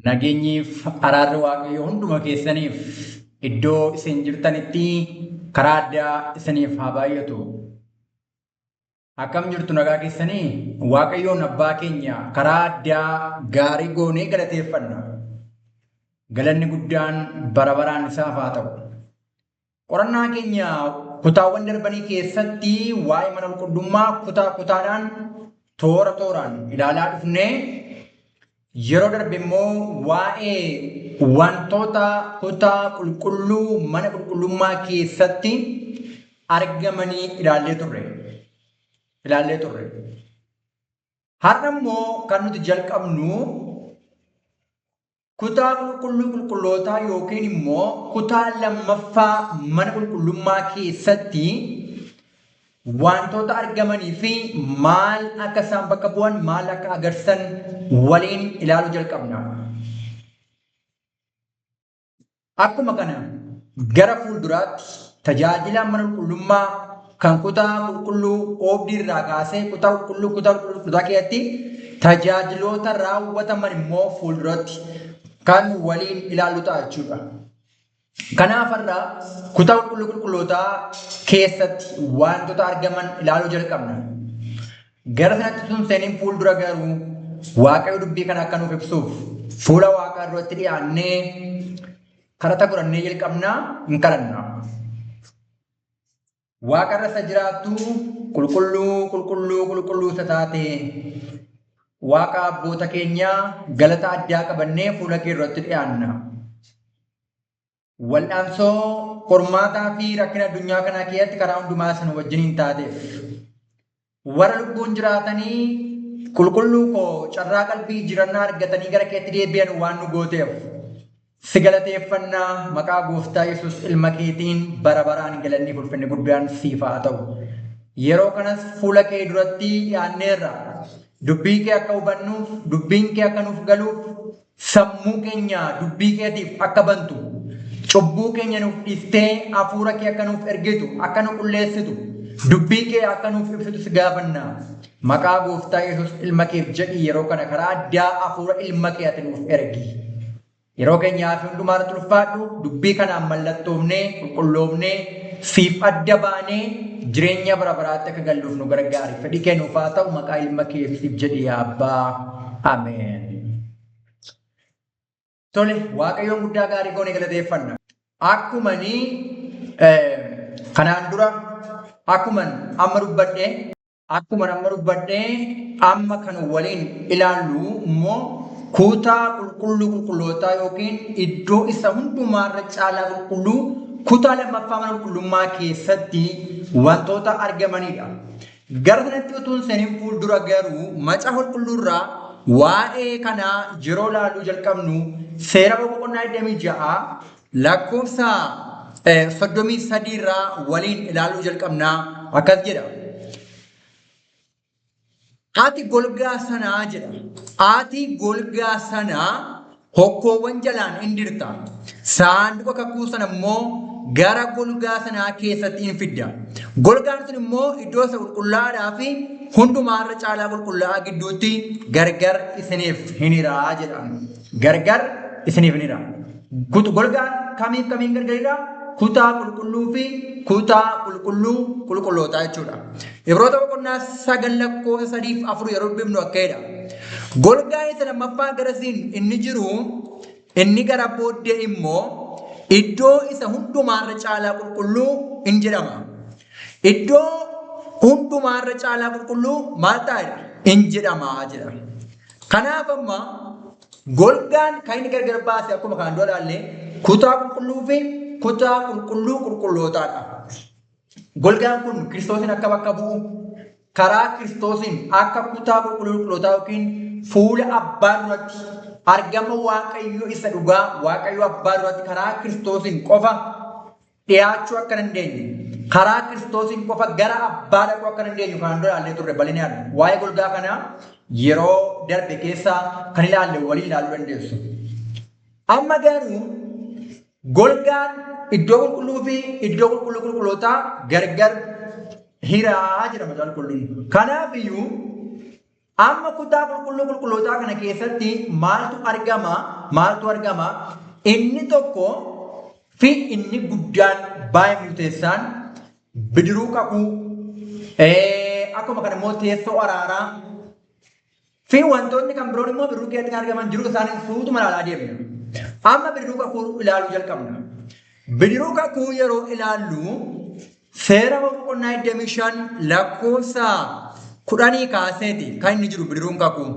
Nageenyiif araarri Waaqayyoo hunduma keessaniif iddoo isin jirtanitti karaa addaa isiniif haa baay'atu. Akkam jirtu nagaa keessanii? Waaqayyoon abbaa keenya karaa addaa gaarii goonee galateeffanna. Galanni guddaan bara baraan isaaf haa ta'u. Qorannaa keenya kutaawwan darbanii keessatti waa'ee mana qulqullummaa kutaa kutaadhaan toora tooraan ilaalaa dhufnee yeroo darbe immoo waa'ee wantoota kutaa qulqulluu mana qulqullummaa keessatti argamanii ilaallee turre. Ilaallee turre. Har'a immoo kan nuti jalqabnu Kutaa qulqulluu qulqullootaa yookiin immoo kutaa lammaffaa mana qulqullummaa keessatti wantoota argamanii fi maal akka isaan bakka bu'an maal akka agarsiisan waliin ilaaluu jalqabna. Akkuma kana gara fuulduraatti tajaajilaan mana qulqullummaa kan kutaa qulqulluu oobdii irraa kaasee kutaa qulqulluu kutaa qulqulluu kutaa keessatti tajaajiloota raawwataman immoo fuulduratti kan waliin ilaallu ta'a jechuudha. Kanaaf har'a kutaa qulqulluu qulqullootaa keessatti wantoota argaman ilaaluu jalqabna. Gara sanatti tun seeniin fuuldura garuu Waaqayyo dubbii kana akka nuuf ibsuuf fuula Waaqaa duratti dhiyaannee kadhata godhannee jalqabnaa hin kadhanna. Waaqarra isa jiraattu qulqulluu qulqulluu qulqulluu isa taate Waaqa abboota keenyaa galata addaa qabannee fuula kee duratti dhiyaanna. Wal'aansoo qormaataa fi rakkina addunyaa kanaa keessatti karaa hundumaa isin wajjiniin taateef. Warra lubbuun jiraatanii qulqulluu koo carraa qalbii jirannaa argatanii gara keetti deebi'an waan nu gooteef. Si galateeffannaa maqaa gooftaa Yesuus ilma keetiin bara baraan galanni ulfinni guddaan siif haa ta'u. Yeroo kanas fuula kee duratti dhiyaanneerra. Dubbii kee akka hubannuuf, dubbiin kee akka nuuf galuuf, Sammuu keenya dubbii keetiif akka bantu, cubbuu keenya nuuf dhiistee hafuura kee akka nuuf ergitu, akka nu qulleessitu, dubbii kee akka nuuf ibsitu si gaafanna. Maqaa gooftaa Yesuus ilma keef jedhii yeroo kana karaa addaa hafuura ilma kee ati nuuf ergi. Yeroo keenyaa fi hundumaa irratti ulfaadhu dubbii kanaan mallattoofnee qulqulloofnee siif adda baanee jireenya bara baraatti akka galluuf nu gargaari. Fedhii kee nuuf haa ta'u maqaa ilma kee Yesuusiif jedhi yaa Abbaa. Ameen. Tole, Waaqayyoon guddaa gaarii goone galateeffanna. Akkumani kanaan dura akkuman amma dubbadhe akkuman amma dubbadhe amma kan waliin ilaallu immoo kutaa qulqulluu qulqullootaa yookiin iddoo isa hundumaarra caalaa qulqulluu kutaa lammaffaa mana qulqullummaa keessatti wantoota argamanidha. Gara sanatti utuu hin seenin fuuldura garuu Macaafa Qulqulluurraa waa'ee kanaa yeroo ilaaluu jalqabnu Seera Ba'uu boqonnaa 26 lakkoofsa 33 irraa waliin ilaaluu jalqabnaa akkas jedha. Ati golgaa sanaa jedha. Ati golgaa sanaa hokkoowwan jalaan in dirta. Saanduqa kakuu sana immoo gara golgaa sanaa keessatti in fidda. Golgaan sun immoo iddoo isa qulqullaa'aadhaa fi hundumaa irra caalaa qulqullaa'aa gidduutti gargar isiniif hin hira jedha. Gargar isiniif hin hira. Golgaan kamiif kamiin gargar hira? Kutaa qulqulluu fi kutaa qulqulluu qulqullootaa jechuudha. Ibroota boqonnaa 9 lakkoofsa 3 fi 4 yeroo dubbifnu akka jedha. Golgaan isa lammaffaa garasiin inni jiru inni gara booddee immoo iddoo isa hundumaarra caalaa qulqulluu in jedhama. Iddoo hundumaarra caalaa qulqulluu maal ta'a? In jedhama jedha. Kanaaf amma golgaan kan inni gargar baase akkuma kanaan dura ilaalle kutaa qulqulluu fi kutaa qulqulluu qulqullootaadha. Golgaan kun Kiristoosiin akka bakka bu'u karaa Kiristoosiin akka kutaa qulqulluu qulqullootaa yookiin fuula abbaa duratti argama Waaqayyo isa dhugaa Waaqayyo abbaa duratti karaa Kiristoosiin qofa dhiyaachuu akka dandeenyu karaa Kiristoosiin qofa gara abbaa dhaquu akka dandeenyu kanaan dura ilaallee turre bal'inaan waa'ee golgaa kanaa yeroo darbe keessa kan ilaalle waliin ilaaluu dandeessu. Amma garuu Golgaan iddoo qulqulluu fi iddoo qulqulluu qulqullootaa gargar hiraa jedha macaafa qulqulluun. Kanaaf iyyuu Amma kutaa qulqulluu qulqullootaa kana keessatti maaltu argama? Maaltu argama? Inni tokko fi inni guddaan baay'ee murteessaan bidiruu kakuu, akkuma kana immoo teessoo araaraa fi wantoonni kan biroon immoo bidiruu keessatti kan argaman jiru isaanii suutuma ilaalaa deemna. Amma bidiruu kakuu ilaaluu jalqabna. Bidiruu kakuu yeroo ilaallu Seera boqonnaa 25 lakkoofsa 10 kaaseeti kan inni jiru bidiruun kakuu.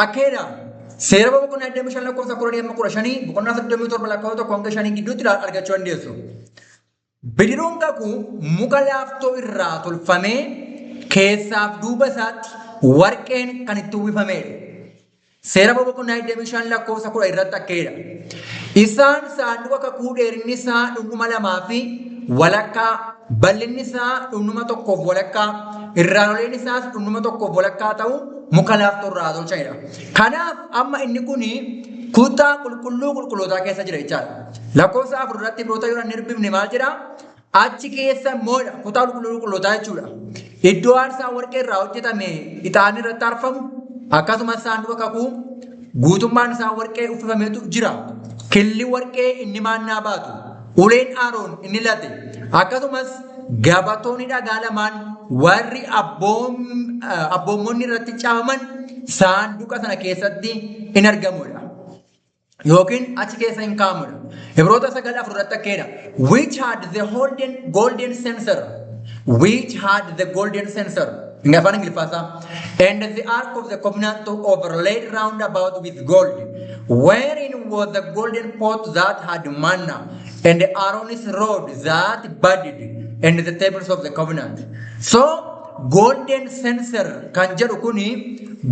Akkeedha. Seera boqonnaa 25 lakkoofsa 10 hamma 15, boqonnaa 37 lakkoofsa 1 hanga 5 gidduutti argachuu dandeessu. Bidiruun kakuu muka laaftoo irraa tolfamee keessaaf duuba isaatti warqeen kan itti uwwifamedha. Seera boqonnaa 25 lakkoofsa 10 irratti akka jedha. Isaan saanduqa kakuu dheerinni isaa dhundhuma lamaa fi walakkaa, bal'inni isaa dhundhuma tokkoof walakkaa, irraan oleen isaas dhundhuma tokkoof walakkaa ta'u muka laaftoo irraa tolchanidha. Kanaaf amma inni kun kutaa qulqulluu qulqullootaa keessa jira jechaadha. Lakkoofsa 4 irratti Ibroota yoo hin dubbifne maal jedha? Achi keessa immoo kutaa qulqulluu qulqullootaa jechuudha. Iddoo aarsaa warqee irraa hojjetame ixaanni irratti aarfamu, akkasumas saanduqa kakuu guutummaan isaa warqee uffifametu jira. Killi warqee inni maannaa baatu, uleen Aaroon inni late, akkasumas gabatoonni dhagaa lamaan warri abboommonni irratti caafaman saanduqa sana keessatti in argamudha. Yookiin achi keessa hin kaa'amudha. Ibroota 9:4 irratti akka jedha. Which had the golden censer. Which had the golden censer. Inni afaan Ingiliffaasaa. And the ark of the covenant overlaid round about with gold, wherein was the golden pot that had manna, and Aaron's rod that budded, and the tables of the covenant. So, golden censer kan jedhu kuni,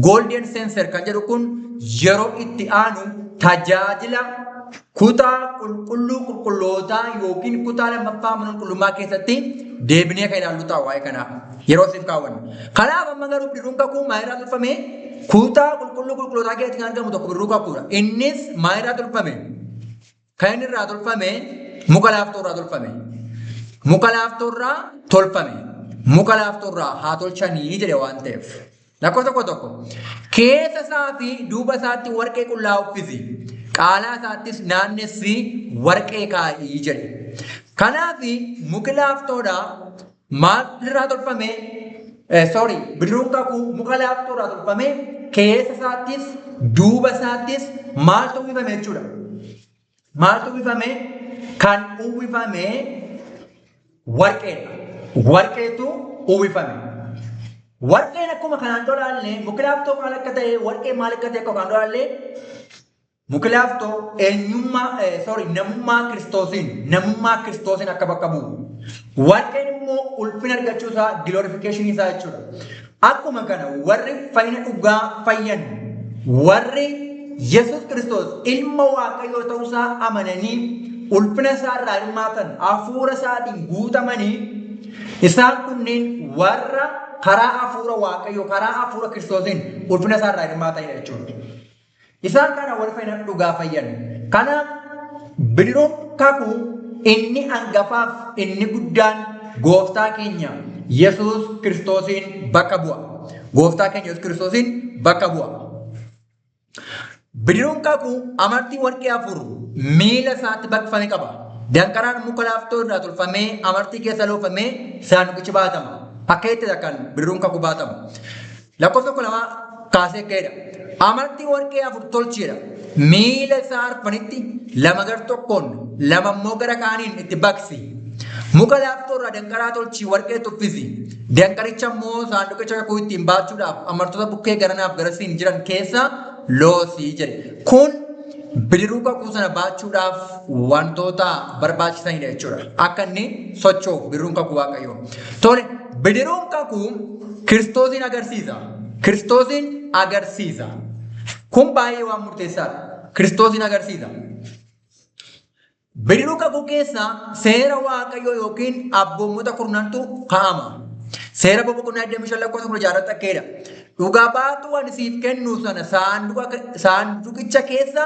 golden censer kan jedhu kun yeroo itti aanu tajaajila kutaa qulqulluu qulqullootaa yookiin kutaa lammaffaa mana qulqullummaa keessatti deebinee kan ilaallu ta'a waa'ee kanaa yeroo siif kaawwannu. Kanaaf amma garuu bidiruun kakuu maalirraa tolfame? Kutaa qulqulluu qulqullootaa keessatti kan argamu tokko bidiruu kakuudha. Innis maalirraa tolfame? Kan inni irraa tolfame muka laaftoo irraa tolfame. Muka laaftoo irraa tolfame. Muka laaftoo irraa haa tolchanii jedhe waan ta'eef. Lakkoofsa 11. Keessa isaa fi duuba isaatti warqee qullaa uffisi. Qaalaa isaattis naannessi warqee kaa'ii jedhe. Kanaaf muki laaftoodha maal irraa tolfame? Sorry, bidiruun kakuu muka laaftoo irraa tolfame, keessa isaattis duuba isaattis maaltu uwwifame jechuudha? Maaltu uwwifame? Kan uwwifame warqeedha. Warqeetu uwwifame. Warqeen akkuma kanaan dura ilaalle, muki laaftoo maal akka ta'e, warqeen maal akka ta'e akkuma kanaan dura ilaalle, muki laaftoo eenyummaa, sorry, namummaa Kiristoosiin akka bakka bu'u. Warqeen immoo ulfina argachuu isaa, glorification isaa jechuudha. Akkuma kana warri fayyina dhugaa fayyan, warri Yesuus Kiristoos ilma Waaqayyoo ta'uusaa amananii ulfina isaa irraa hirmaatan, hafuura isaatiin guutamanii, isaan kunneen warra karaa hafuura Waaqayyoo, karaa hafuura Kiristoosiin ulfina isaa irraa hirmaatanidha jechuudha. Isaan kana warri fayyina dhugaa fayyan. Kanaaf bidiruun kakuu inni hangafaaf inni guddaan gooftaa keenya Yesuus Kiristoosiin bakka bu'a. Gooftaa keenya Yesuus Kiristoosiin bakka bu'a. Bidiruun kakuu amartii warqee afur miila isaatti baqfame qaba. Danqaraan muka laaftoo irraa tolfamee amartii keessa loofamee saanduqichi baatama. Akka itti kan bidiruun kakuu baatamu. Lakkoofsa 12 kaasee akka jedha. Amartii warqee afur tolcheedha. Miila isaa arfanitti lama gar tokkoon, lama immoo gara kaaniin itti baqsi. Muka laaftoo irraa danqaraa tolchii warqee uffisi. Danqaricha immoo saanduqicha kakuu ittiin baachuudhaaf amartoota bukkee garanaaf garasiin jiran keessa loosii jedhe. Kun bidiruu kakuu sana baachuudhaaf wantoota barbaachisanidha jechuudha. Akka inni socho'uuf bidiruun kakuu Waaqayyoo. Tole, bidiruun kakuu Kiristoosiin agarsiisa. Kiristoosiin agarsiisa. Kun baay'ee waan murteessaadha. Kiristoosiin agarsiisa. Bidiruu kakuu keessa seera Waaqayyoo yookiin abboommota kurnantu kaa'ama. Seera boqonnaa 25 lakkoofsa 16 irratti akka jedha. Dhugaa baatuu ani siif kennu sana saanduqicha keessa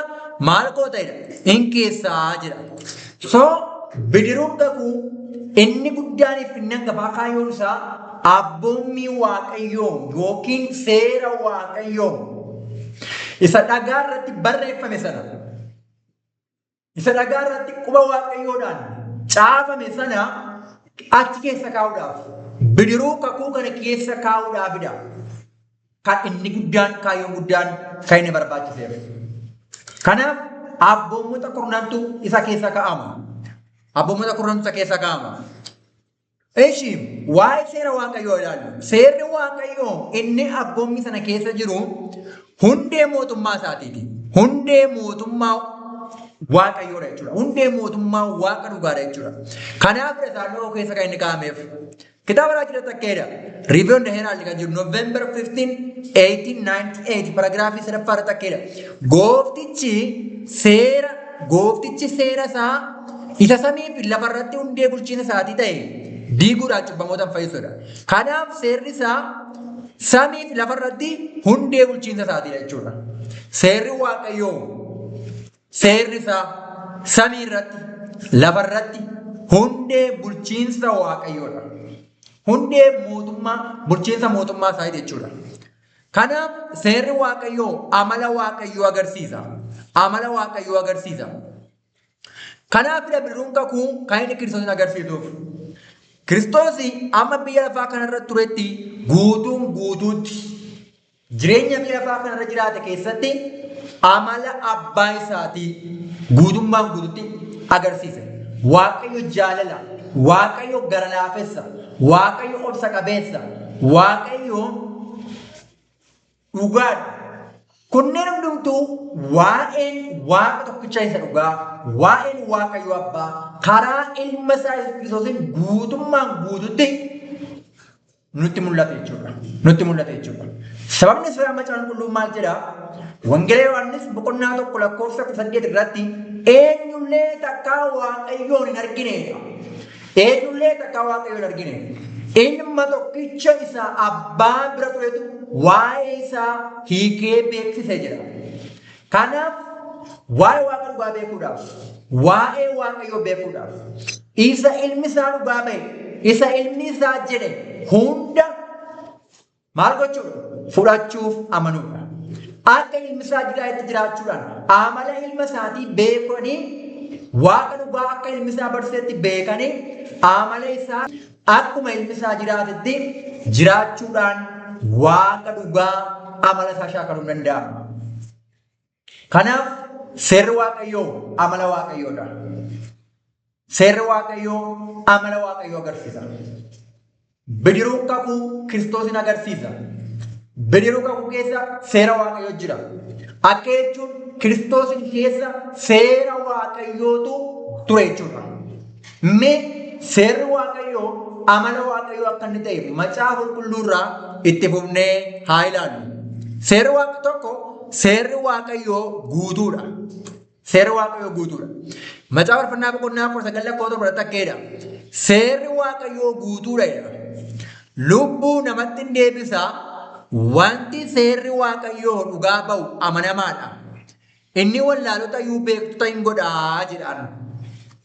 maal goota jedha? In keessaa jedha. So bidiruun kakuu inni guddaaniif inni hangafaa kaayyoon isaa abboommii Waaqayyoo yookiin seera Waaqayyoo isa dhagaa irratti barreeffame sana, isa dhagaa irratti quba Waaqayyoodhaan caafame sana achi keessa kaa'uudhaaf, bidiruu kakuu kana keessa kaa'uudhaafidha. Kan inni guddaan, kaayyoon guddaan kan inni barbaachiseef. Kanaaf abboommota kurnantu isa keessa kaa'ama. Abboommota kurnantu isa keessa kaa'ama. Eshi, waa'ee seera Waaqayyoo ilaallu. Seerri Waaqayyoo inni abboommii sana keessa jiru hundee mootummaa isaatiiti. Hundee mootummaa Waaqayyoodha jechuudha. Hundee mootummaa Waaqa dhugaadha jechuudha. Kanaaf saanduqa keessa kan inni kaa'ameef. Kitaaba raajii irratti akka jedha. Review and Herald kan jiru November 15, 1898, paragraafii sadaffaa irratti akka jedha. Gooftichi seera isaa isa samii fi lafa irratti hundee bulchiinsa isaatii ta'e diiguudhaan cubbamoota hin fayyisudha. Kanaaf seerri isaa samii fi lafa irratti hundee bulchiinsa isaatiidha jechuudha. Seerri Waaqayyoo, seerri isaa samii irratti, lafa irratti hundee bulchiinsa Waaqayyoodha. Hundee mootummaa, bulchiinsa mootummaa isaa jechuudha. Kanaaf seerri Waaqayyoo amala Waaqayyoo agarsiisa. Amala Waaqayyoo agarsiisa. Kanaaf bidiruun kakuu kan inni Kiristoosin agarsiisuuf. Kiristoos amma biyya lafaa kanarra turetti guutuun guutuutti jireenya biyya lafaa kanarra jiraate keessatti amala abbaa isaatii guutummaan guututti agarsiise. Waaqayyo jaalala, Waaqayyo gara laafessa, Waaqayyo obsa qabeessa, Waaqayyo dhugaadha. Kunneen hundumtuu waa'een Waaqa tokkicha isa dhugaa, waa'een Waaqayyo Abbaa karaa ilma isaa Yesuus Kiristoosiin guutummaan guututti nutti mul'ata jechuudha. Nutti mul'ata jechuudha. Sababni isaa Macaafni Qulqulluun maal jedhaa? Wangeela Yohaannis boqonnaa 1 lakkoofsa 18 irratti, "Eenyullee takkaa Waaqayyoon hin argineedha. Eenyullee takkaa Waaqayyoon hin argine. Ilma tokkicha isa abbaa bira turetu waa'ee isaa hiikee beeksise" jedha. Kanaaf waa'ee Waaqa dhugaa beekuudhaaf, waa'ee Waaqayyoo beekuudhaaf, isa ilmi isaa dhugaa ba'e, isa ilmi isaa jedhe hunda maal gochuudha? Fudhachuuf amanuudha. Akka ilmi isaa jiraatetti jiraachuudhaan amala ilma isaatii beekanii, Waaqa dhugaa akka ilmi isaa barsiisetti beekanii, amala isaa akkuma ilmi isaa jiraatetti jiraachuudhaan Waaqa dhugaa amala isaa shaakaluun danda'ama. Kanaaf seerri Waaqayyoo amala Waaqayyoodha. Seerri Waaqayyoo amala Waaqayyoo agarsiisa. Bidiruun kakuu Kiristoosin agarsiisa. Bidiruu kakuu keessa seera Waaqayyoo jira. Akka jechuun Kiristoosin keessa seera Waaqayyootu ture jechuudha. Mee seerri Waaqayyoo amala Waaqayyoo akka inni ta'e Macaafa Qulqulluu irraa itti fufnee haa ilaallu. Seerri Waaqa tokko, seerri Waaqayyoo guutuudha. Seerri Waaqayyoo guutuudha. Macaafa Faarfannaa boqonnaa 19 lakkoofsa 7 irratti akka jedha. "Seerri Waaqayyoo guutuudha" jedha. "Lubbuu namatti hin deebisa. Wanti seerri Waaqayyoo dhugaa ba'u amanamaadha. Inni wallaalota iyyuu beektota hin godhaa" jedhaan.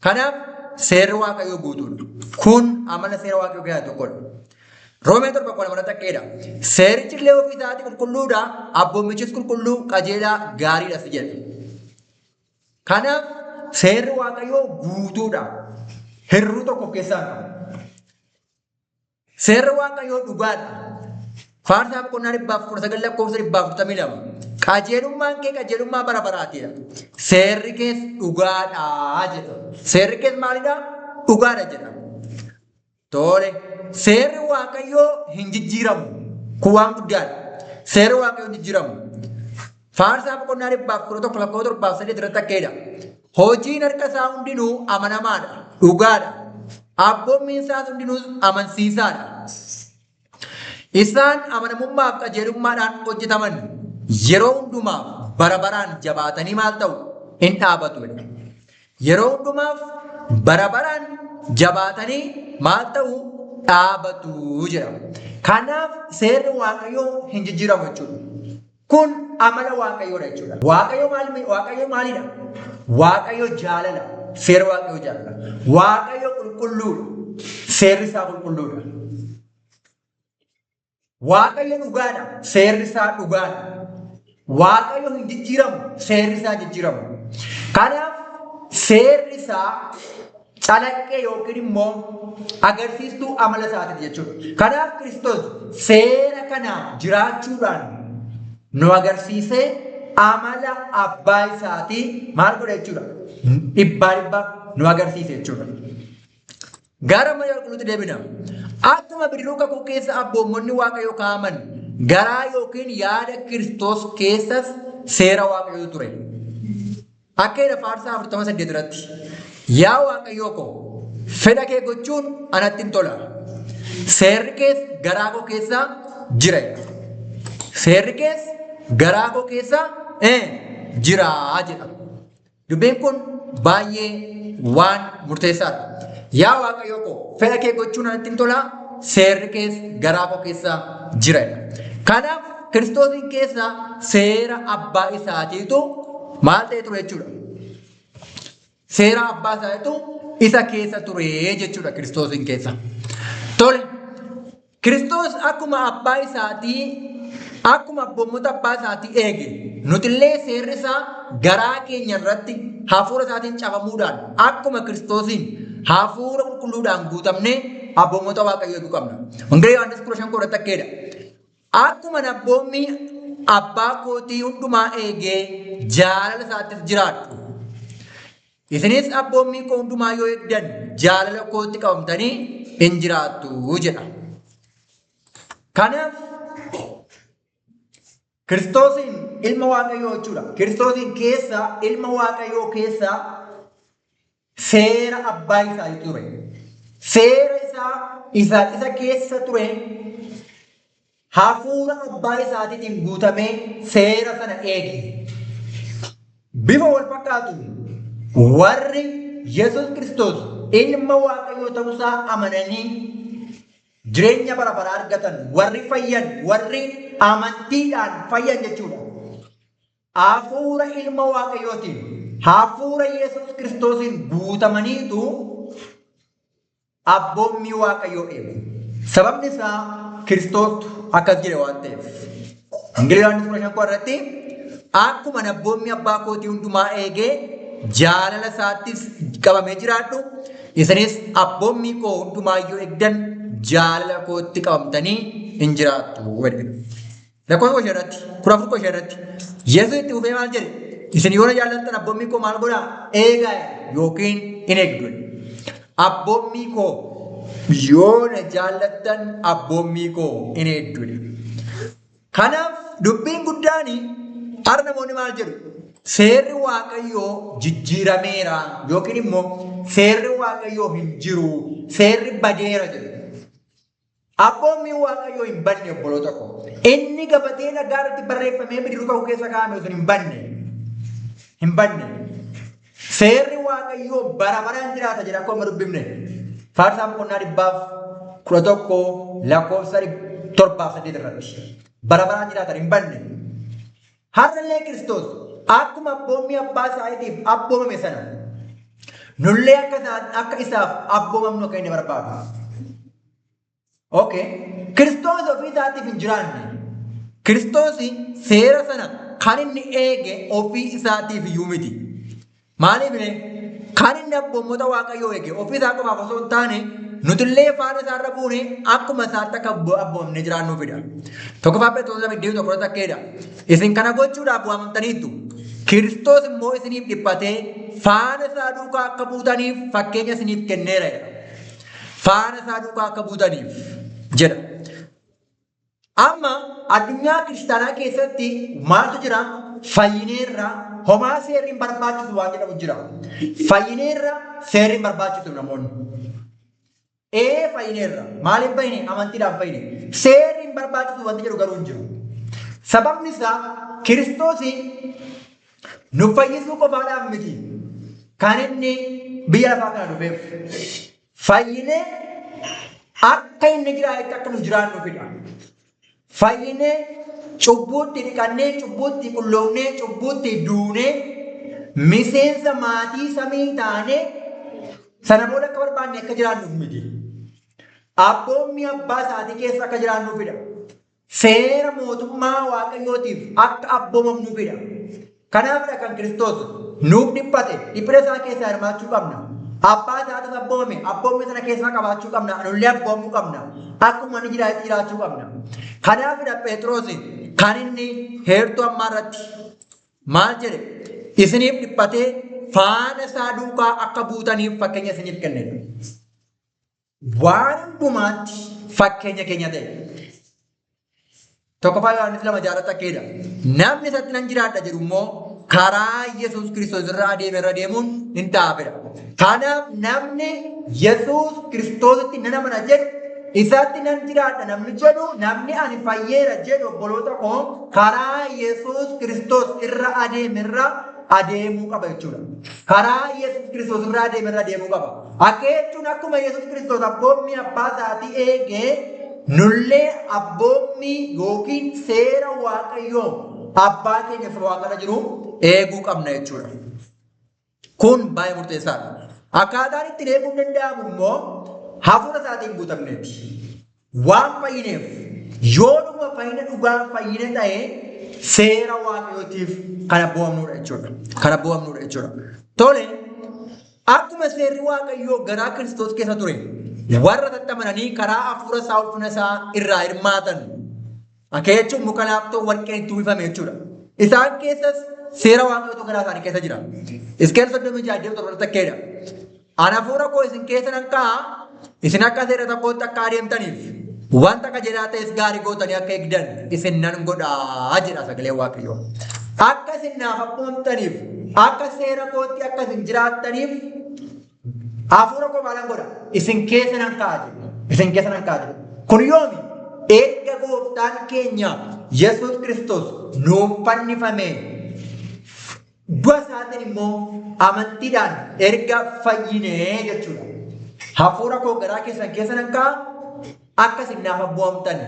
Kanaaf seerri Waaqayyoo guutuudha. Kun amala seera Waaqayyoo keessaa tokkodha. Roomee 7:12 irratti akka jedha. "Seerichi illee ofii isaatii qulqulluudha, abboommichis qulqulluu, qajeelaa, gaariidhas" jedha. Kanaaf seerri Waaqayyoo guutuudha. Hir'uu tokko of keessaa hin qabu. Seerri Waaqayyoo dhugaadha. Faarsaa boqonnaa 119 lakkoofsa 142. "Qajeelummaan kee qajeelummaa bara baraatiidha. Seerri kees dhugaadha" jedha. Seerri kees maalidha? Dhugaadha jedha. Tole. Seerri Waaqayyoo hin jijjiiramu. Kun waan guddaadha. Seerri Waaqayyoo hin jijjiiramu. Faarsaa boqonnaa 111 lakkoofsa 7 fi 8 irratti akka jedha. "Hojiin harka isaa hundinuu amanamaadha. Dhugaadha. Abboommiin isaas hundinuu amansiisaadha. Isaan amanamummaaf qajeelummaadhaan hojjetaman yeroo hundumaaf bara baraan jabaatanii maal ta'u? Hin dhaabatu" jedha. Yeroo hundumaaf bara baraan jabaatanii maal ta'u? Dhaabatu jedha. Kanaaf seerri Waaqayyoo hin jijjiiramu jechuudha. Kun amala Waaqayyoodha jechuudha. Waaqayyo maal Waaqayyo maalidha? Waaqayyo jaalala. Seerri Waaqayyoo jaalala. Waaqayyo qulqulluudha. Seerri isaa qulqulluudha. Waaqayyo dhugaadha, seerri isaa dhugaadha. Waaqayyo hin jijjiiramu, seerri isaa jijjiiramu. Kanaaf seerri isaa calaqqee yookiin immoo agarsiistuu amala isaatiiti jechuudha. Kanaaf Kiristoos seera kana jiraachuudhaan nu agarsiisee amala abbaa isaatii maal godhe jechuudha? Dhibbaa dhibba nu agarsiise jechuudha. Gara mana qulqulluutti deebina. Akkuma bidiruu kakuu keessa abboommonni Waaqayyoo kaa'aman garaa yookiin yaada Kiristoos keessas seera Waaqayyootu ture. Akka jedha Faarsaa 48 irratti. Yaa Waaqayyoo ko, fedha kee gochuun anatti hin tola. Seerri kees garaa koo keessa jira. Seerri kees garaa koo keessa jira jedha. Dubbiin kun baay'ee waan murteessaadha. Yaa Waaqayyoo koo, fedha kee gochuun anatti hin tola, seerri kees garaa koo keessa jira. Kanaaf Kiristoosiin keessa seera abbaa isaatiitu maal ta'e ture jechuudha. Seera abbaa isaatiitu isa keessa ture jechuudha Kiristoosiin keessa. Tole, Kiristoos akkuma abbaa isaatii akkuma abboommota abbaa isaatii eege nutillee seerri isaa garaa keenya irratti hafuura isaatiin cafamuudhaan akkuma Kiristoosiin hafuura qulqulluudhaan guutamnee abboommota Waaqayyoo eeguu qabna. Wangeela Yohaannis 15 irratti akka jedha. Akkuma abboommii abbaa kootii hundumaa eegee jaalala isaattis jiraadhu. Isinis abboommii koo hundumaa yoo eegdan jaalala kootti qabamtanii in jiraattu jedha. Kanaaf Kiristoosiin ilma Waaqayyoo jechuudha. Kiristoosiin keessa ilma Waaqayyoo keessa seera abbaa isaa ture. Seera isaa isa isa keessa ture hafuura abbaa isaatiitiin guutamee seera sana eege. Bifa wal fakkaatuun warri Yesuus Kiristoos ilma Waaqayyoo ta'uusaa amananii jireenya bara baraa argatan warri fayyan warri amantiidhaan fayyan jechuudha. Hafuura ilma Waaqayyootiin hafuura Yesuus Kiristoosiin guutamaniitu abboommii Waaqayyoo eegu. Sababni isaa Kiristoostu akkas jedhe waan ta'eef. Wangeela Yohaannis 15 irratti akkuma abboommii abbaa kootii hundumaa eegee jaalala isaattis qabamee jiraadhu isinis abboommii koo hundumaa yoo eegdan jaalala kootti qabamtanii hin jiraattu. Lakkoofsa 15 irratti 14 15 irratti Yesuus itti fufee maal jedhe? Isin yoo na jaallattan abboommii koo maal godhaa? Eegaa yookiin in eegdu. Abboommii koo yoo na jaallattan abboommii koo in eegdu. Kanaaf dubbiin guddaan har'a namoonni maal jedhu? Seerri Waaqayyoo jijjiirameera yookiin immoo seerri Waaqayyoo hin jiru, seerri badeera jedhu. Abboommiin Waaqayyoo hin badne obboloota koo. Inni gabatee dhagaa irratti barreeffamee bidiruu kakuu keessa kaa'ame sun hin badne. Hin badne. Seerri Waaqayyoo bara baraan jiraata jedha akkuma dubbifne. Faarsaa boqonnaa 111 lakkoofsa 7 8 irratti. Bara baraan jiraatan hin badne. Har'allee Kiristoos akkuma abboommii abbaa isaatiif abboomame sana nullee akka isaaf abboomamnu akka inni barbaadu. Okay. Kiristoos ofii isaatiif hin jiraanne. Kiristoos seera sana kan inni eege ofii isaatiif iyyuu miti. Maaliif ree? Kan inni abboommota Waaqayyoo eege ofii isaa qofaaf osoo hin taane nutillee faana isaarra buune akkuma isaatti akka abboomamnee jiraannuufidha. Tokkoffaa Pheexroos 2 21 irratti akka jedha. Isin kana gochuudhaaf waamamtaniittu. Kiristoos immoo isiniif dhiphatee faana isaa duukaa akka buutaniif fakkeenya isiniif kenneera jedha. Faana isaa duukaa akka buutaniif jedha. Amma addunyaa kiristaanaa keessatti maaltu jira? Fayyineerra homaa seerri hin barbaachisu waan jedhamu jira. Fayyineerra seerri hin barbaachisu namoonni. Ee fayyineerra. Maaliif fayyine? Amantiidhaan fayyine. Seerri hin barbaachisu wanti jedhu garuu hin jiru. Sababni isaa Kiristoosii nu fayyisuu qofaadhaaf miti kan inni biyya lafaa kana dhufeef. Fayyinee akka inni jiraatetti akka nu jiraannuufidha. Fayyinee cubbuutti dhiqannee, cubbuutti qulloofnee, cubbuutti duunee, miseensa maatii samii taanee sana booda akka barbaanne akka jiraannuuf miti. Abboommii abbaa isaatii keessa akka jiraannuufidha. Seera mootummaa Waaqayyootiif akka abboomamnuufidha. Kanaafidha kan Kiristoos nuuf dhiphate, dhiphina isaa keessaa hirmaachuu qabna. Abbaa isaatis abboomame, abboommii sana keessaa qabaachuu qabna, nullee abboomuu qabna. Akkuma inni jiraate jiraachuu qabna. Kanaafidha Phexros kan inni heertuu ammaa irratti maal jedhe? Isiniif dhiphatee faana isaa duukaa akka buutaniif fakkeenya isiniif kennedha. Waan hundumaatti fakkeenya keenya ta'e. Tokkoffaa Yohaannis 2 6rratti akka jedha. Namni isatti nan jiraadha jedhu immoo karaa Yesuus Kiristoos irra adeeme irra deemuun hin ta'aafidha. Kanaaf namni Yesuus Kiristoositti nan amana jedhu, isatti nan jiraadha namni jedhu, namni ani fayyeera jedhu, obboloota koo, karaa Yesuus Kiristoos irra adeeme irra adeemuu qaba jechuudha. Karaa Yesuus Kiristoos irra adeeme irra adeemuu qaba. Akka jechuun akkuma Yesuus Kiristoos abboommii abbaa isaatii eegee, nullee abboommii yookiin seera Waaqayyoo abbaa keenya isa waaqarra jiru eeguu qabna jechuudha. Kun baay'ee murteessaadha. Akkaataan ittiin eeguun danda'amu immoo hafuura isaatiin guutamneeti. Waan fayyineef, yoo dhuguma fayyina dhugaa fayyine ta'e, seera Waaqayyootiif kan abboomamnudha jechuudha. Kan abboomamnudha jechuudha. Tole, akkuma seerri Waaqayyoo garaa Kiristoos keessa ture, warra isatti amananii karaa hafuura isaa ulfina isaa irraa hirmaatan. Akka jechuun muka laaftoo warqeen itti uwwifame jechuudha. Isaan keessas seera Waaqayyootu garaa isaanii keessa jira. Hisqeel 36:27 irratti akkeedha. Ani hafuura koo isin keessa nan kaa'a, isin akka seera tokkootti akka adeemtaniif, wanta qajeelaa ta'es gaarii gootanii akka eegdan isin nan godha jedha sagaleen Waaqayyoo. Akka isin naaf abboomtaniif, akka seera kootti akka isin jiraattaniif hafuura koo maalan godha? Isin keessa nan kaa'a jedhe. Isin keessa nan kaa'a jedhe. Kun yoomi? Erga gooftaan keenya Yesuus Kiristoos nuuf fannifame, du'a isaatiin immoo amantiidhaan erga fayyinee jechuudha. Hafuura koo garaa keessan keessa nan kaa'a, akka isin naaf abboomamtan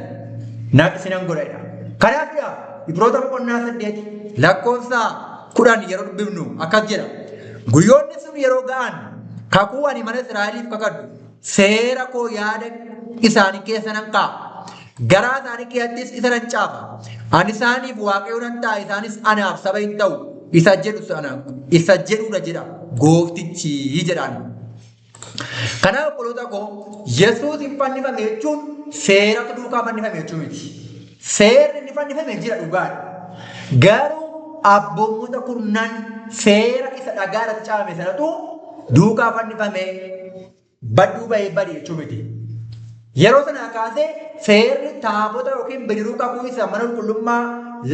na isinan godha jedha. Kanaafidha Ibroota boqonnaa 8 lakkoofsa 10 yeroo dubbifnu akkas jedha. Guyyoonni sun yeroo ga'an kakuu ani mana Israa'eliif kakadhu seera koo yaada isaanii keessa nan kaa'a. Garaa isaanii keessattis isa nan caafa. Ani isaaniif Waaqayyo nan ta'a, isaanis anaaf saba hin ta'u isa jedhu sana isa jedhudha jedha gooftichi jedhaan. Kanaaf obboloota koo, Yesuus hin fannifame jechuun seeratu duukaa fannifame jechuu miti. Seerri inni fannifame jira, dhugaadha. Garuu abboommota kurnan seera isa dhagaa irratti caafame sanatu duukaa fannifame badduu bahee bade jechuu miti. Yeroo sanaa kaasee seerri taabota yookiin bidiruu kakuu isa mana qulqullummaa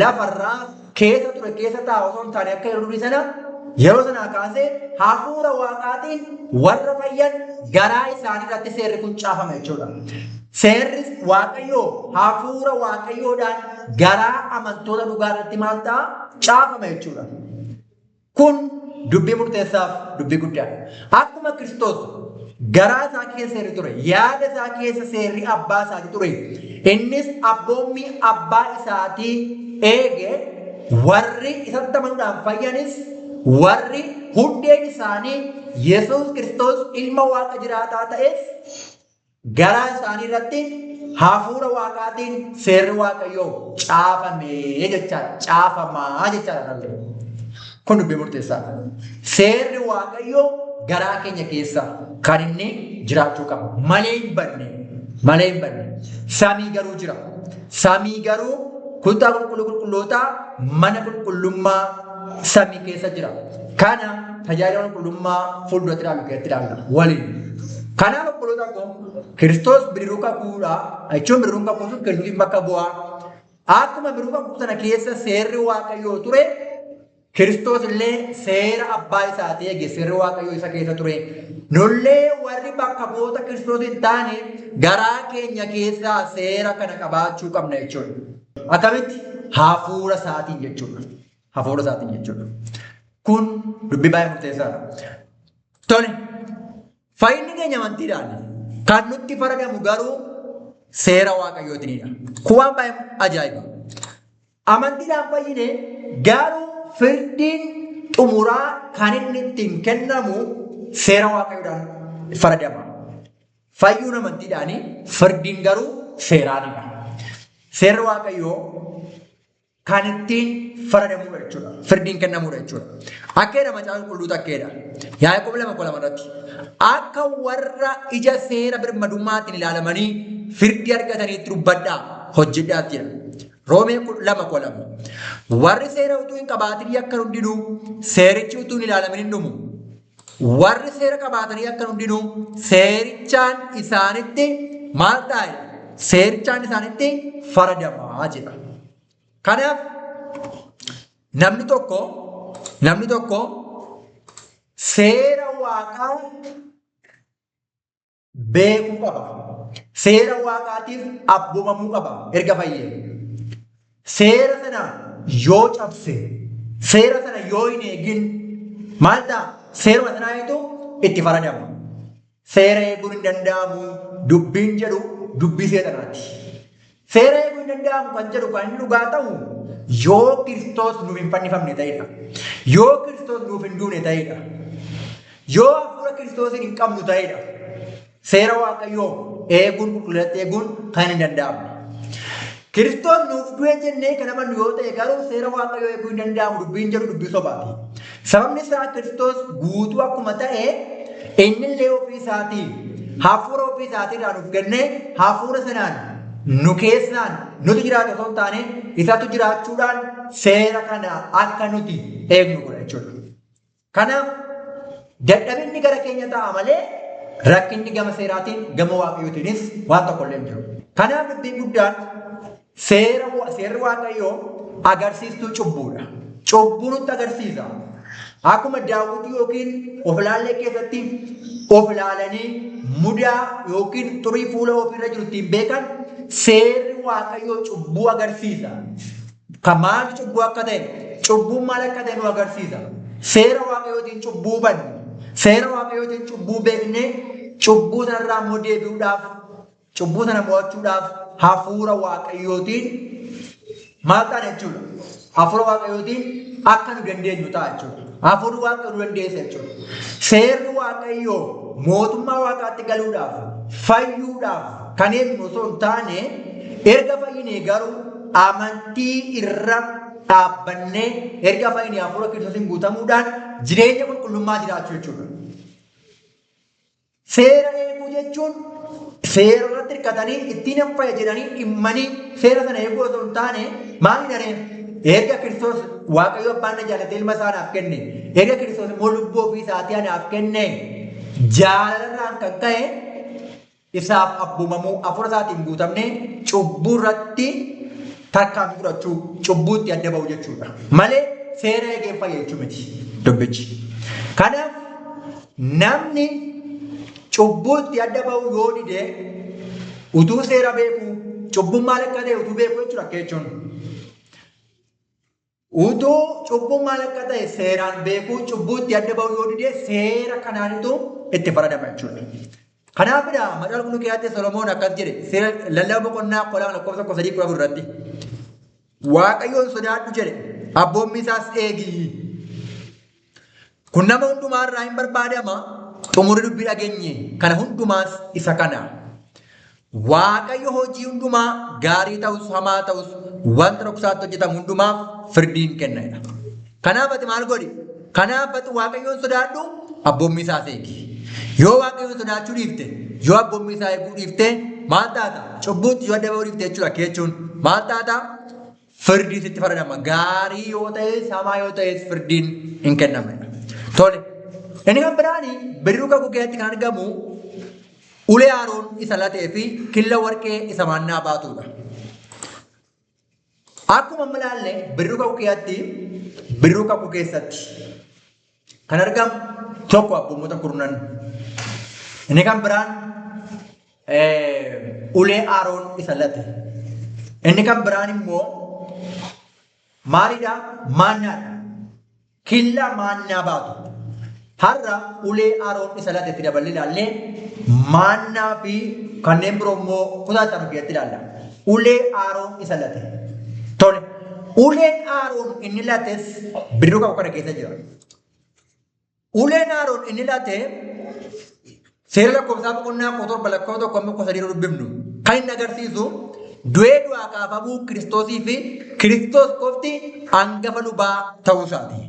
lafarraa keessa ture keessa taa'u osoo hin taane, akka yeroo durii sana, yeroo sanaa kaasee hafuura Waaqaatiin warra fayyan garaa isaanii irratti seerri kun caafame jechuudha. Seerri Waaqayyoo hafuura Waaqayyoodhaan garaa amantoota dhugaa irratti maal ta'a? Caafame jechuudha. Kun dubbii murteessaaf dubbii guddaadha. Akkuma Kiristoos garaa isaa keessa seerri ture, yaada isaa keessa seerri abbaa isaatii ture, innis abboommii abbaa isaatii eege, warri isatti amanuudhaan fayyanis, warri hundeen isaanii Yesuus Kiristoos ilma Waaqa jiraataa ta'es, garaa isaanii irratti hafuura Waaqaatiin seerri Waaqayyoo caafamee jechaadha. Caafamaa jechaadha dhalli. Kun dubbii murteessaadha. Seerri Waaqayyoo garaa keenya keessa kan inni jiraachuu qabu. Malee hin badne. Malee hin badne. Samii garuu jira. Samii garuu kutaa qulqulluu qulqullootaa mana qulqullummaa samii keessa jira. Kana tajaajila qulqullummaa fuulduratti ilaallu keessatti ilaalla waliin. Kanaaf obboloota koo, Kiristoos bidiruu kakuudha jechuun bidiruun kakuu sun Kiristoosiin bakka bu'aa. Akkuma bidiruu kakuu sana keessa seerri Waaqayyoo ture, Kiristoos illee seera abbaa isaatii eege, seerri Waaqayyoo isa keessa ture. Nullee warri bakka bu'oota Kiristoos hin taane garaa keenya keessaa seera kana qabaachuu qabna jechuudha. Akkamitti? Hafuura isaatiin jechuudha. Hafuura isaatiin jechuudha. Kun dubbii baay'ee murteessaadha. Tole, fayyinni keenya amantiidhaan, kan nutti faradamu garuu seera Waaqayyootiinidha. Kun waan baay'ee ajaa'iba. Amantiidhaan fayyine, garuu firdiin xumuraa kan inni ittiin kennamu seera Waaqayyoodhaan faradama. Fayyuun amantiidhaani, firdiin garuu seeraanidha. Seerri Waaqayyoo kan ittiin faradamudha jechuudha. Firdiin kennamudha jechuudha. Akkeedha macaafa qulqulluutu akkeedha. Yaaqoob 2:12 irratti. Akka warra ija seera birmadummaatiin ilaalamanii firdii argataniitti dubbadhaa hojjedhaatti jedha. Roomee 2:12. Warri seera utuu hin qabaatin yakkan hundinuu seerichi utuu hin ilaalamin hin dhumu. Warri seera qabaatanii yakkan hundinuu seerichaan isaanitti maal ta'a? Seerichaan isaanitti faradamaa jedha. Kanaaf namni tokko seera Waaqaa beekuu qaba. Seera Waaqaatiif abboomamuu qaba erga fayyee. Seera sana yoo cabse, seera sana yoo hin eegin maal ta'a? Seeruma sanaatu itti faradama. Seera eeguun hin danda'amu dubbiin jedhu dubbii seexanaati. Seera eeguun hin danda'amu kan jedhu kan inni dhugaa ta'u yoo Kiristoos nuuf hin fannifamne ta'edha. Yoo Kiristoos nuuf hin duune ta'edha. Yoo hafuura Kiristoosiin hin qabnu ta'edha. Seera Waaqayyoo eeguun, qulqullinatti eeguun kan hin danda'amne. Kiristoos nuuf du'e jennee kan amannu yoo ta'e garuu seera Waaqayyoo eeguu hin danda'amu dubbiin jedhu dubbii sobaati. Sababni isaa Kiristoos guutuu akkuma ta'e innillee ofii isaatii hafuura ofii isaatiirraa nuuf kennee hafuura sanaan nu keessaan nuti jiraatu osoo hin taane isatu jiraachuudhaan seera kana akka nuti eegnu godha jechuudha. Kanaaf dadhabinni gara keenya ta'a malee rakkinni gama seeraatiin gama Waaqayyootiinis waan tokko illee hin jiru. Kanaaf dubbiin guddaan seerri Waaqayyoo agarsiistuu cubbuudha. Cubbuu nutti agarsiisa. Akkuma daawwitii yookiin of ilaallee keessatti of ilaalanii mudaa yookiin xurii fuula ofiirra jiru ittiin beekan, seerri Waaqayyoo cubbuu agarsiisa. Kan maal cubbuu akka ta'e, cubbuun maal akka ta'e nu agarsiisa. Seera Waaqayyootiin cubbuu hubanne, seera Waaqayyootiin cubbuu beeknee, cubbuu sanarraa immoo deebi'uudhaaf, cubbuu sana mo'achuudhaaf hafuura Waaqayyootiin maal taana jechuudha. Hafuura Waaqayyootiin akka nu dandeenyu ta'a jechuudha. Hafuurri Waaqayyoo nu dandeessa jechuudha. Seerri Waaqayyoo mootummaa Waaqaatti galuudhaaf, fayyuudhaaf kan eegnu osoo hin taane, erga fayyinee garuu amantii irra dhaabbannee erga fayyinee hafuura Kiristoosiin guutamuudhaan jireenya qulqullummaa jiraachuu jechuudha. Seera eeguu jechuun seera irratti hirkatanii ittiin hin fayya jedhanii dhimmanii seera sana eeguu osoo hin taane, maal jedhanii, erga Kiristoos Waaqayyo abbaan na jaallatee ilma isaa naaf kenne, erga Kiristoos immoo lubbuu ofii isaatii anaaf kenne, jaalalarraan kan ka'e isaaf abboomamuu, hafuura isaatiin guutamnee cubbuu irratti tarkaanfii fudhachuu, cubbuutti adda ba'u jechuudha. Malee seera eegeen fayya jechuu miti dubbichi. Kanaaf namni cubbuutti adda ba'u yoo dide, utuu seera beeku, cubbuun maal akka ta'e utuu beeku jechuudha, akka jechuun. Utuu cubbuun maal akka ta'e seeraan beekuu cubbuutti adda ba'u yoo dide, seera kanaanitu itti faradama jechuudha. Kanaafidha Macaafa Qulqulluu keessatti Solomoon akkas jedhe, seera Lallaba boqonnaa 12 lakkoofsa 13 14 irratti. Waaqayyoon sodaadhu jedhe, abboommi isaas eegi. Kun nama hundumaa irraa hin barbaadama, xumurri dubbii dhageenye kana hundumaas isa kana. Waaqayyo hojii hundumaa, gaarii ta'us hamaa ta'us, wanta dhoksaatti hojjetamu hundumaaf firdiin kenna. Kanaaf ati maal godhi? Kanaaf ati Waaqayyoon sodaadhu, abboommii isaas eegi. Yoo Waaqayyoon sodaachuu dhiifte, yoo abboommii isaa eeguu dhiifte maal taata? Cubbuutti yoo adda ba'uu dhiifte jechuudha jechuun maal taata? Firdii sitti faradama. Gaarii yoo ta'es hamaa yoo ta'es firdiin hin kennamne. Tole. Inni kan biraani bidiruu kakuu keessatti kan argamu ulee Aaroon isa latee fi killa warqee isa maannaa baatudha. Akkuma amma ilaalle bidiruu kakuu keessatti kan argamu tokko abboommota kurnan. Inni kan biraan ulee Aaroon isa late. Inni kan biraan immoo maalidha? Maannaadha. Killa maannaa baatu. Har'a ulee Aaroon isa late itti daballee ilaallee, maannaa fi kanneen biroo immoo kutaa itti aanu keessatti ilaalla. Ulee Aaroon isa late. Tole. Uleen Aaroon inni lates bidiruu kakuu kana keessa jira. Uleen Aaroon inni late Seera Lakkoofsaa boqonnaa 17 lakkoofsa 1 amma 13 dubbifnu kan inni agarsiisu du'ee du'aa kaafamuu Kiristoosii fi Kiristoos qofti hangafa lubaa ta'uu isaati.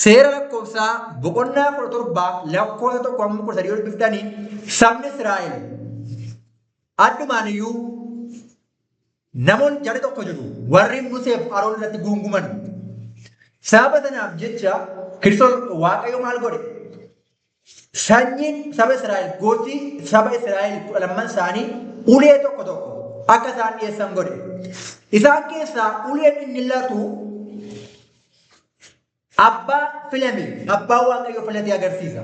Seera lakkoofsaa boqonnaa 17 lakkoofsa 1 hamma 13 yoo dubbiftanii sabni Israa'el addumaan iyyuu namoonni jarri tokko jiru warri Museef Aroon irratti guunguman. Sababa sanaaf jecha Kiristoos Waaqayyo maal godhe? Sanyiin saba Israa'el gosti saba Israa'el 12n isaanii ulee tokko tokko akka isaan dhiyeessan godhe. Isaan keessaa uleen inni latu abbaa filame, abbaa Waaqayyo filate agarsiisa.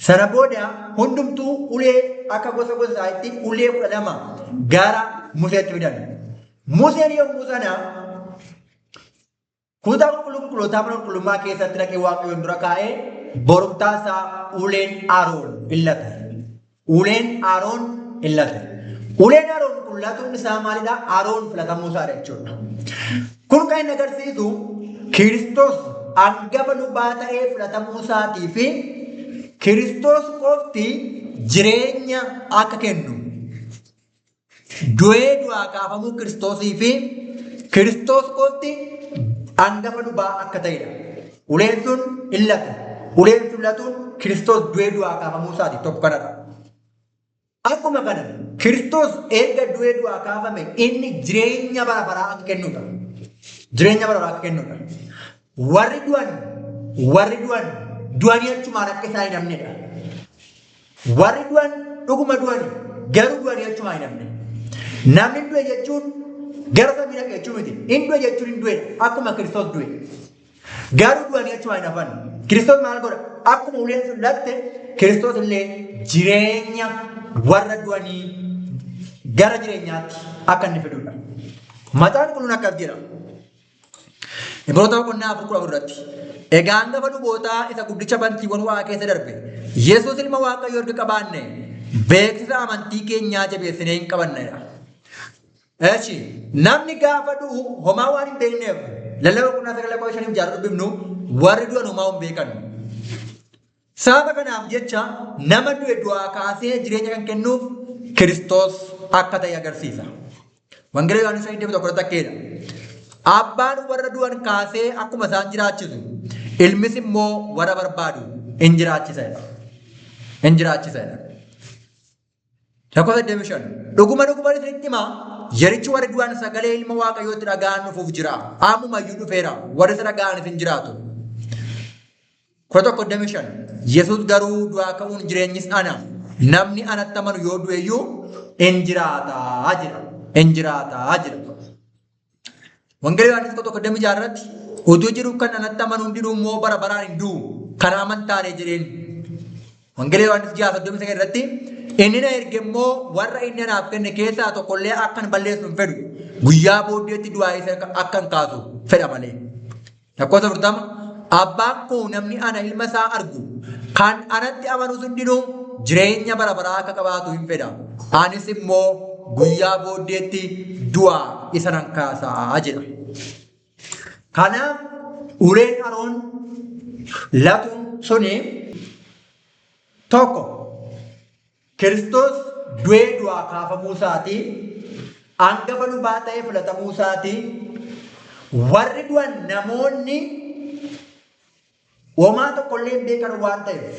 Sana booda hundumtuu ulee akka gosa gosa isaaniitti ulee 12 gara Museetti fidan. Museen yommuu sana Kutaa qulqulluu qulqullootaa mana qulqullummaa keessatti dhaqee Waaqayyoon dura kaa'ee borumtaa isaa uleen Aroon in late. Uleen Aroon in late. Uleen Aroon kun latuun isaa maalidha? Aroon filatamuu isaadha jechuudha. Kun kan inni agarsiisu Kiristoos hangafa lubaa ta'ee filatamuu isaatii fi Kiristoos qofti jireenya akka kennu Du'ee du'aa kaafamuu Kiristoosii fi Kiristoos qofti angafa lubaa akka ta'edha. Uleen sun hin latu. Uleen sun latuun Kiristoos du'ee du'aa kaafamuu isaati tokko kanadha. Akkuma kana Kiristoos erga du'ee du'aa kaafame inni jireenya bara baraa akka kennudha. Jireenya bara baraa akka kennudha. Warri du'an warri du'an du'anii achumaan akka isaan hin hafnedha. Warri du'an dhuguma du'ani garuu du'anii achumaa hin hafne. Namni du'e jechuun gara samii dhaqe jechuu miti. Hin du'e jechuun hin du'e akkuma Kiristoos du'e. Garuu du'anii achumaa hin hafan. Kiristoos maal godha? Akkuma uleen sun latte Kiristoos illee jireenya warra du'anii gara jireenyaatti akka inni fidudha. Mataan qulqulluun akkas jedha. Ibroota boqonnaa 4 14 irratti. Egaa hangafa lubootaa isa guddicha bantiiwwan waaqa keessa darbe Yesuus ilma Waaqayyoo erga qabaanne beeksisa amantii keenyaa jabeessinee hin qabannedha. Echi namni gaafa du'u homaa waan hin beekneef lallaba boqonnaa 9 lakkoofsa 5 6 dubbifnu warri du'an homaa hin beekan. Sababa kanaaf jecha nama du'e du'aa kaasee jireenya kan kennuuf Kiristoos akka ta'e agarsiisa. Wangeela Yohaannis 21 irratti akkeedha. Abbaan warra du'an kaasee akkuma isaan jiraachisu, ilmis immoo warra barbaadu in jiraachisa jedha. In jiraachisa jedha. Lakkoofsa 25. Dhuguma dhuguma isinitti hima, yerichi warri du'an sagalee ilma Waaqayyootti dhaga'an dhufuuf jira. Ammuma iyyuu dhufeera. Warri isa dhaga'anis hin jiraatu. 11:25. Yesuus garuu du'aa ka'uun jireenyis ana. Namni anatti amanu yoo du'e iyyuu in jiraata jedha. In jiraata jedha. Wangeela Yohaannis 11:26 irratti utuu jiru kan anatti amanu hundinuu immoo bara baraan hin du'u. Kana amantaaree jedheen. Wangeela Yohaannis 6:39 irratti inni na erge immoo warra inni anaaf kenne keessaa tokkollee akka hin balleessu hin fedhu. Guyyaa booddeetti du'aa isa akka hin kaasu fedha malee. Lakkoofsa 40 Abbaan koo namni ana ilma isaa argu kan anatti amanus hundinuu jireenya bara baraa akka qabaatu hin fedha. Anis immoo guyyaa booddeetti du'aa isa nan kaasaa jedha. Kanaaf uleen Aroon latuun suni tokko Kiristoos du'ee du'aa kaafamuu isaatii, angafa lubaa ta'ee filatamuu isaatii, warri du'an namoonni homaa tokkollee hin beekan waan ta'eef,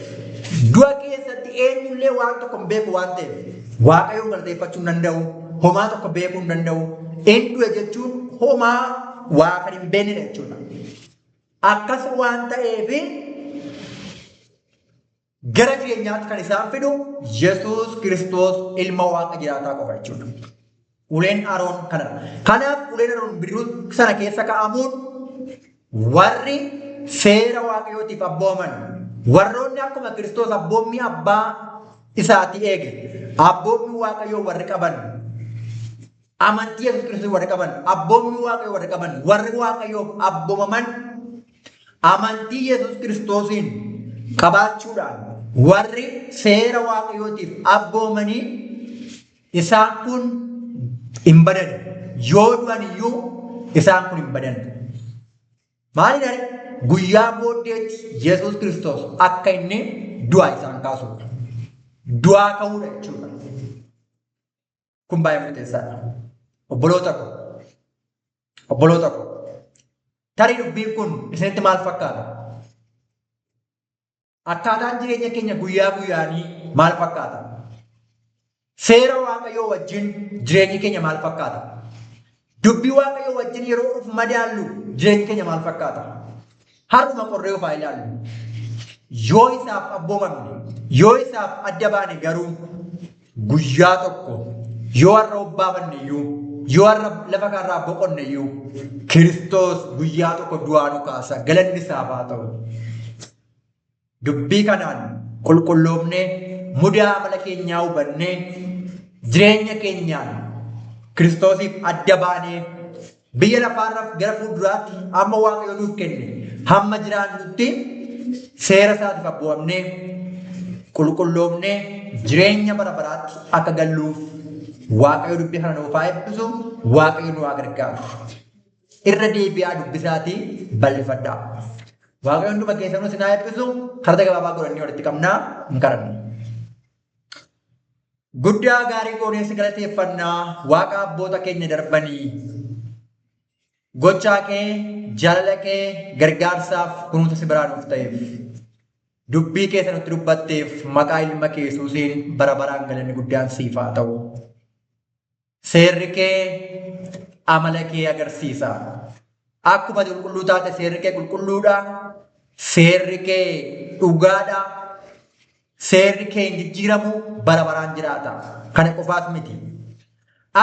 du'a keessatti eenyullee waan tokko hin beeku waan ta'eef, Waaqayyoon galateeffachuu hin danda'u, homaa tokko beekuu hin danda'u, in du'e jechuun homaa waa kan hin beeknedha jechuudha. Akkas waan ta'eef gara jireenyaatti kan isaan fidu Yesuus Kiristoos ilma Waaqa jiraataa qofa jechuudha. Uleen Aroon kanadha. Kanaaf uleen Aroon bidiruu sana keessa kaa'amuun warri seera Waaqayyootiif abbooman warroonni akkuma Kiristoos abboommii abbaa isaatii eege abboommii Waaqayyoo warri qaban amantii Yesuus Kiristoos warri qaban abboommii Waaqayyoo warri qaban warri Waaqayyoof abboomaman amantii Yesuus Kiristoosiin qabaachuudhaan warri seera Waaqayyootiif abboomanii isaan kun hin badan. Yoo du'an iyyuu isaan kun hin badan. Maaliin ari? Guyyaa booddeetti Yesuus Kiristoos akka inni du'aa isaan kaasudha. Du'aa ka'uudha jechuudha. Kun baay'ee murteessaadha. Obboloota ko, obboloota ko, tarii dubbiin kun isinitti maal fakkaata? Akkaataan jireenya keenya guyyaa guyyaanii maal fakkaata? Seera Waaqayyoo wajjin jireenyi keenya maal fakkaata? Dubbii Waaqayyoo wajjin yeroo of madaallu jireenyi keenya maal fakkaata? Har'uma qorree of haa ilaallu. Yoo isaaf abboomamne, yoo isaaf adda baane garuu guyyaa tokko yoo har'a obbaafanne iyyuu, yoo har'a lafa kanarraa boqonne iyyuu, Kiristoos guyyaa tokko du'aa nu kaasa. Galanni isaaf haa ta'u. Dubbii kanaan qulqulloofnee mudaa amala keenyaa hubannee jireenya keenyaan Kiristoosiif adda baanee biyya lafaarra gara fuulduraatti hamma Waaqayyo nuuf kenne hamma jiraannutti seera isaatiif abboomamnee qulqulloofnee jireenya bara baraatti akka galluuf Waaqayyo dubbii kana nuuf haa eebbisu, Waaqayyo nu haa gargaaru. Irra deebi'aa dubbisaatii bal'ifadhaa. Waaqayyo hunduma keessanuu isin haa eebbisu. Karata gabaabaa godhannee walitti qabnaa hin kadhanna. Guddaa gaarii goonee si galateeffannaa Waaqa abboota keenya darbanii. Gochaa kee, jaalala kee, gargaarsaaf kunuunsa si biraa nuuf ta'eef. Dubbii keessa nutti dubbatteef maqaa ilma kee Yesuusiin bara baraan galanni guddaan siif haa ta'u. Seerri kee amala kee agarsiisa. Akkuma ati qulqulluu taate seerri kee qulqulluudha. Seerri kee dhugaadha. Seerri kee hin jijjiiramu bara baraan jiraata. Kana qofaas miti.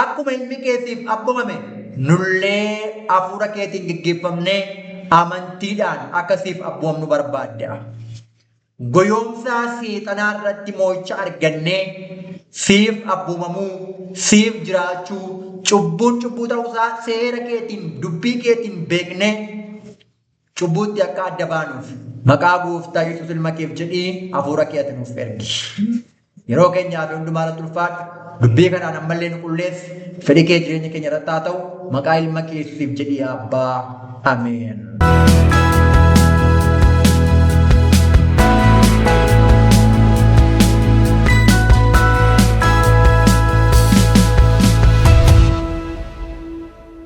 Akkuma ilmi kee siif abbomame nullee hafuura keetiin geggeeffamnee amantiidhaan akka siif abboomamnu barbaadda. Goyoomsaa seexanaa irratti moo'icha argannee siif abboomamuu, siif jiraachuu, cubbuun cubbuu ta'uusaa seera keetiin, dubbii keetiin beeknee cubbuutti akka adda baanuuf maqaa gooftaa Yesuus ilma keef jedhii hafuura kee ati nuuf ergi. Yeroo keenyaa fi hundumaa irratti ulfaadhu. Dubbii kanaan ammallee nu qulleessi. Fedhi kee jireenya keenya irratti haa ta'u. Maqaa ilma kee Yesuusiif jedhii Abbaa. Ameen.